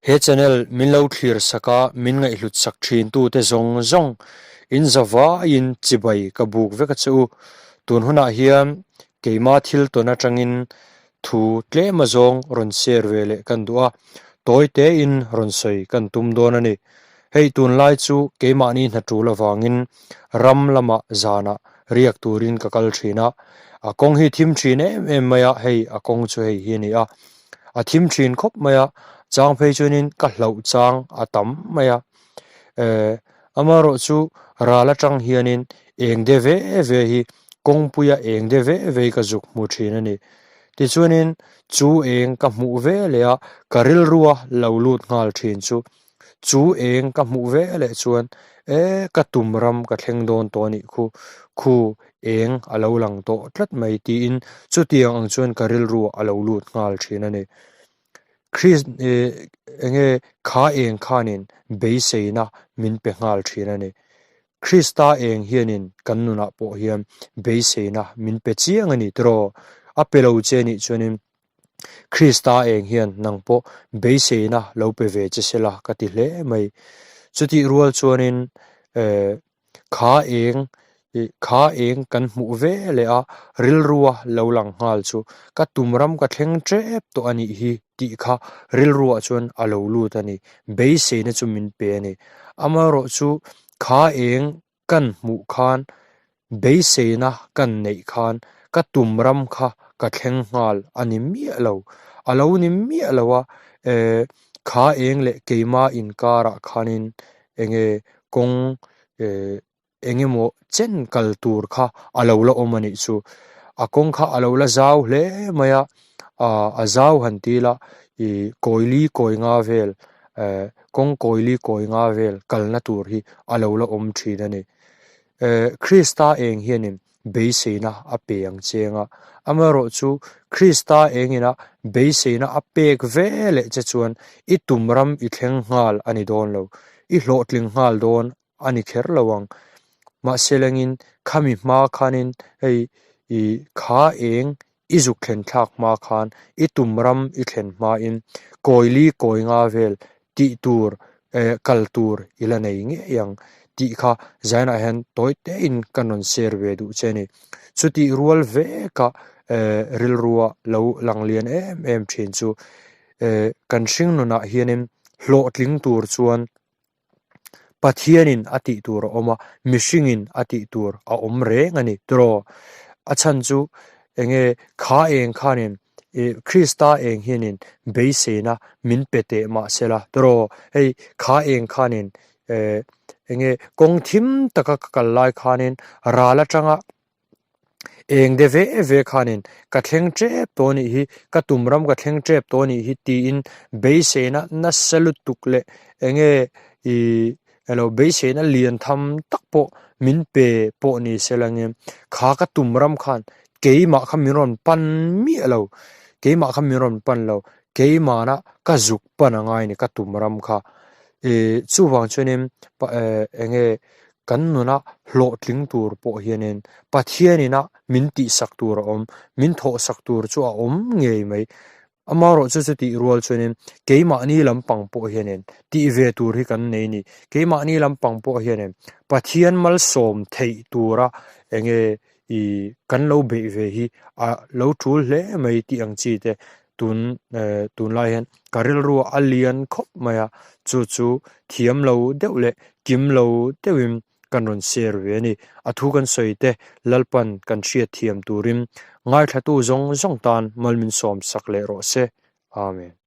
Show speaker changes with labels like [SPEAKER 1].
[SPEAKER 1] He channel min lo thlir sak a, min ngaihhlut sak thin tute zawng zawng in zavaiin chibai ka buk vek a che u. Tun hunah hian keima thil tawn atangin thu tlem azawng rawn share ve leh kan duh a, tawi tein rawn sawi kan tum dawn a ni. Hei tunlai chu keimahni hna tul avangin ram lamah zanah riak turin ka kal thin a, a kawng hi thim thin em em mai a, hei a kawng chu hei hi a ni a. A thim thin khawp mai a, chang phei chuanin ka hlauh chang a tam mai a, eh amaherawh chu ral atang hianin eng de ve ve hi kawngpuia eng de ve ve hi ka zuk hmu thin a ni. Tichuanin chu eng ka hmuh ve leh a, ka rilrua lo lut nghal thin chu, chu eng ka hmuh ve leh chuan eh ka tum ram ka thleng dawn tawh a nih khu, khu eng a lo lang tawh tlat mai tiin chutiang ang chuan ka rilru a lo lut nghal thin a ni. Chris eh enge kha eng khanin beiseina min pe nghal thin a ni. Krista eng hianin kan nunah pawh hian beiseina min pe chiang a ni tiraw? A pe lo che nih chuanin Krista eng hian nang pawh beiseina lo pe ve che sela ka ti hle mai. Chutih rual chuanin eh Kha eng ih kha eng kan hmuh ve leh a, rilrua lo lang nghal chu ka tum ram ka thleng tep tawh a nih hi tih kha rilruah chuan a lo lut a ni, beiseina chu min pe a ni. Amaherawhchu kha eng kan hmuh khan beiseina kan neih khan ka tum ram kha ka thleng nghal a ni miah lo, a lo ni miah lo a, eh kha eng leh keima inkarah khanin enge kawng eh eng emaw chen kal tur kha a lo la awm a nih chu. A kawng kha a lo la zau hle mai a, ah a zau han ti ila ih kawili kawi nga vel eh kawng kawili kawi nga vel kalna tur hi a lo la awm thin a ni. Eh Krista eng hianin beiseina a pe ang cheng a, amaherawhchu Krista engina beiseina a pek ve leh che chuan i tum ram i thleng nghal a ni dawn lo, i hlawhtling nghal dawn a ni kher lo ang. Mahse lengin khami hma khanin hei i kha eng i zuk thlen thlak hma khan i tum ram i thlen hmain kawili kawi nga vel tih tur eh kal tur i la nei ngei ang tih kha zainah hian tawi tein ka rawn share ve duh che a ni. Chutih rual veka eh rilrua lo lang lian em em thin chu eh kan hring nunah hianin hlawhtling tur chuan Pathianin a tih tur a awm a, mihringin a tih tur a awm reng a ni tiraw? A chhan chu enge kha eng khanin ih Krista eng hianin beiseina min pe teh mah sela tiraw? Hei kha eng khanin eh enge kawng thim taka ka kal lai khanin ral atanga Eng de ve ve khanin ka thleng tep tawh anih hi, ka tum ram ka thleng tep tawh anih hi tiin beiseina nasa lutuk leh enge ih elo beiseina lian tham tak pawh min pe pawh ni se la nge kha ka tum ram khan keimah kha min rawn pan miah lo, keimah kha min rawn pan lo, keimahna ka zuk pan angai a ni ka tum ram kha ih chuvang chuanin enge Kan nuna hlawhtling tur pawh hianin Pathianina min tihsak tur a awm, min thawhsak tur chu a awm ngei mai. Amaherawh chu chutih rual chuanin keimahni lampang pawh hianin tih ve tur hi kan nei a ni. Keimahni lampang pawh hianin Pathian malsawm theih tura enge ih kan lo beih ve hi a lo tul hle mai tih ang chi te tun eh tunlai hian ka rilru a lian khawp mai a, chu chu thiam lo deuh leh kim lo deuhin kan rawn share ve a ni. A thu kan sawi te Lalpan kan hriat thiam turin ngaithlatu zawng zawng tan mal min sawm sak leh rawh se. Amen.